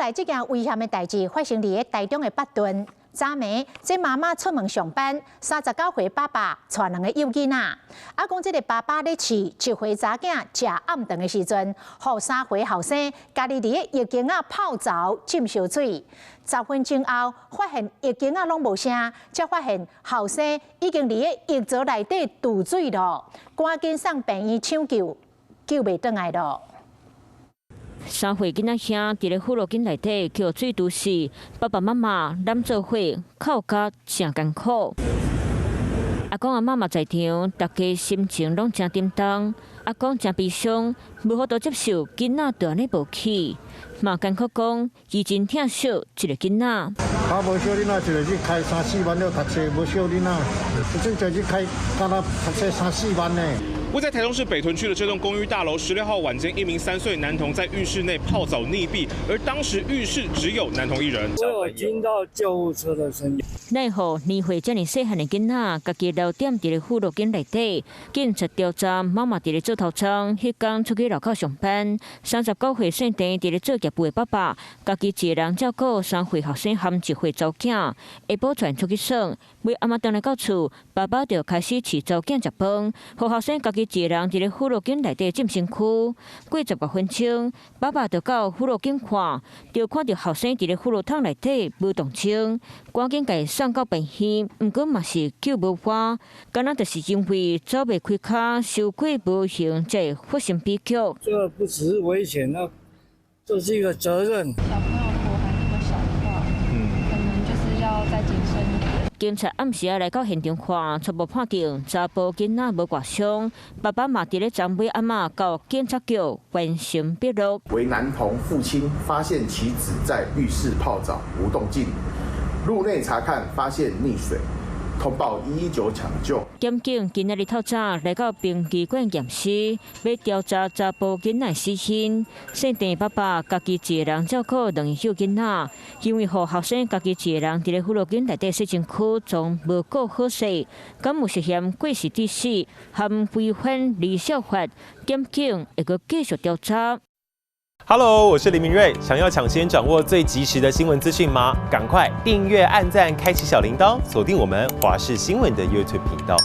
來這件危險的代誌發生佇咧台中的八頓。昨暝，這媽媽出門上班，39歲爸爸帶兩個幼囡仔。啊，講這个爸爸咧飼1歲查囝食暗頓的時陣，予3歲後生家己佇咧浴間仔泡澡浸燒水。10分鐘後，發現浴間仔攏無聲，才發現後生已經佇咧浴槽內底墜水囉，趕緊送病院搶救，救袂轉來囉。3歲囡仔兄佇咧輔路間內底予水揬死，爸爸媽媽攬做伙哭甲誠艱苦。阿公阿嬤嘛在場，大家心情攏誠沉重。阿公誠悲傷，無法度接受囡仔就按呢無去，嘛艱苦講，伊真疼惜這个囡仔。他無小囡仔，一个日開三四萬了讀冊，無小囡仔，一陣日開，敢若讀冊三四萬呢。位在台中市北屯區的這棟公寓大樓，16號晚間，一名3歲男童在浴室內泡澡溺斃，而當時浴室只有男童一人。我有聽到救護車的聲音。奈何年歲遮爾細漢的囡仔，家己留踮佇咧輔路間內底，警察調查，媽媽佇咧做頭鬃，彼工出去樓口上班。39歲姓鄭佇咧做業務的爸爸，家己一个人照顧三歲後生含1歲查某囝，下晡傳出去耍，尾暗仔轉來到厝，爸爸就開始飼查某囝食飯，予後生家己一个人佇咧輔路間內底浸身軀。過10外分鐘，爸爸就到輔路間看，就看著後生佇咧輔路桶內底無動靜，趕緊共伊送到病院，毋過嘛是救無活，敢若就是因為走袂開跤，傷過無形，才會發生悲劇。這個不只是危險，那這是一個責任。小朋友如果還那麼小的話，可能就是要再謹慎一點。警察暗時仔來到現場看，初步判定查埔囡仔無外傷，爸爸嘛佇咧昨尾暗仔到警察局完成筆錄。為男童父親發現其子在浴室泡澡無動靜，入內查看發現溺水，通報119搶救。檢警今仔日透早來到殯儀館驗屍，欲調查查埔囡仔死因。姓鄭爸爸家己一个人照顧兩個幼囡仔，因為予後生家己一个人佇咧輔路間內底洗身軀，總無顧好勢，敢有涉嫌過失致死，含違反兒少法，檢警會閣繼續調查。 Hello，我是林明瑞。想要搶先掌握最及時的新聞資訊嗎？趕快訂閱、按讚、開啟小鈴鐺，鎖定我們華視新聞的 YouTube 頻道。